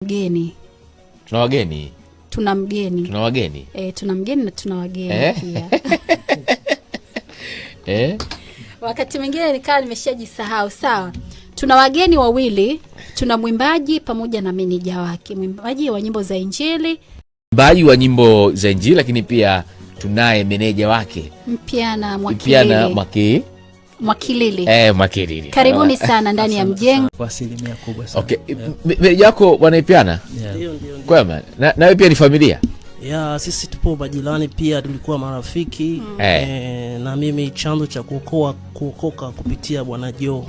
Mgeni. Tuna wageni. Tuna mgeni. Tuna wageni. Tuna mgeni na tuna wageni pia. Wakati mwingine nikawa nimeshajisahau. Sawa. Tuna wageni wawili, tuna mwimbaji pamoja na meneja wake. Mwimbaji wa nyimbo za Injili. Mwimbaji wa nyimbo za Injili, lakini pia tunaye meneja wake. Mpiana Mwakilili. Mpiana Mwakilili. Mwakilili. Karibuni sana ndani ya mjengo. Kwa asilimia kubwa sana. Okay. Meneja wako bwana Mpiana? Yeah. Ndio, ndio, ndio. Kwema. Na wewe pia ni familia? Ya, sisi tupo majirani pia, tulikuwa marafiki. Na mimi chanzo cha kuokoka kupitia Bwana Joe.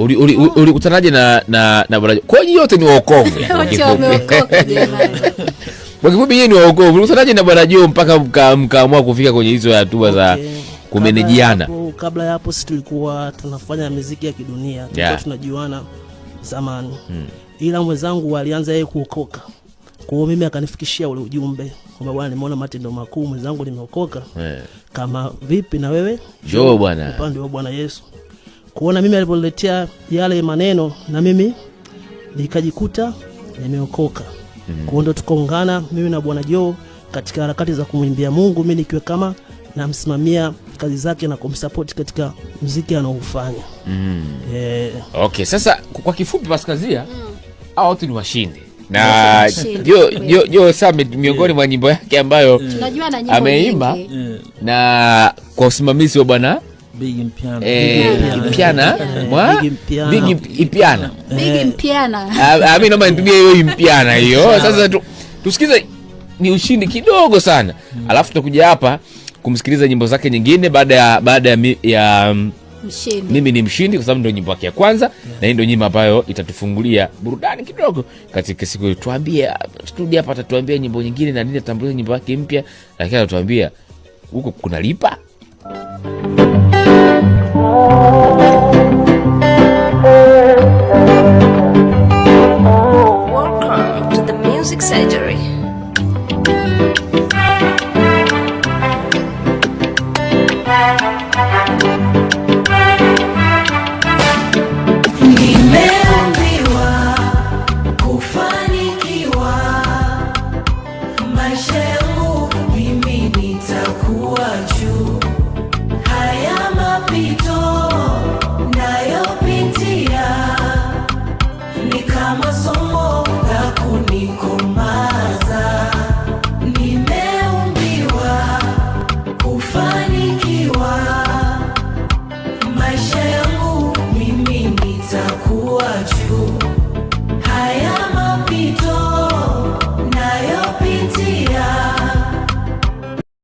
Ulikutanaje na Bwana Joe? Kwa hiyo yote ni wokovu. Wote wameokoka jamani. Kwa kifupi yeye ni wokovu. Ulikutanaje na Bwana Joe mpaka mkaamua kufika kwenye hizo hatua za kumenejiana? Kabla ya hapo sisi tulikuwa tunafanya muziki ya kidunia. Tulikuwa tunajuana zamani. Ila mwenzangu alianza yeye kuokoka. Kwa hiyo mimi akanifikishia ule ujumbe kwamba bwana, nimeona matendo makuu, mwenzangu nimeokoka. Kama vipi na wewe? Njoo bwana. Upande wa Bwana Yesu. Kuona mimi alipoletea yale maneno na mimi nikajikuta nimeokoka. Kwa hiyo ndo tukaungana mimi na Bwana Joe katika harakati za kumwimbia Mungu, mimi nikiwa kama namsimamia kazi zake na kumsupport katika muziki anaoufanya. Okay, sasa kwa kifupi Paskazia, hao watu ni washindi. Na Washindi. Joe Summit miongoni mwa nyimbo yake ambayo tunajua na nyimbo ameimba nyingi. Na kwa usimamizi wa bwana Big Mpiana. Mpiana. Mwa? Big Mpiana. Big Mpiana. Big Mpiana. Mimi naomba nitumie hiyo Mpiana hiyo. Sasa tusikize ni ushindi kidogo sana. Alafu tutakuja hapa kumsikiliza nyimbo zake nyingine baada ya Mshindi. Mimi ni mshindi, kwa sababu ndio nyimbo yake ya kwanza, na hii ndio nyimbo ambayo itatufungulia burudani kidogo katika siku hiyo. Tuambie studio hapa, atatuambia nyimbo nyingine na nini, atambulisha nyimbo yake mpya, lakini atatuambia huko kunalipa. Welcome to the Music Surgery.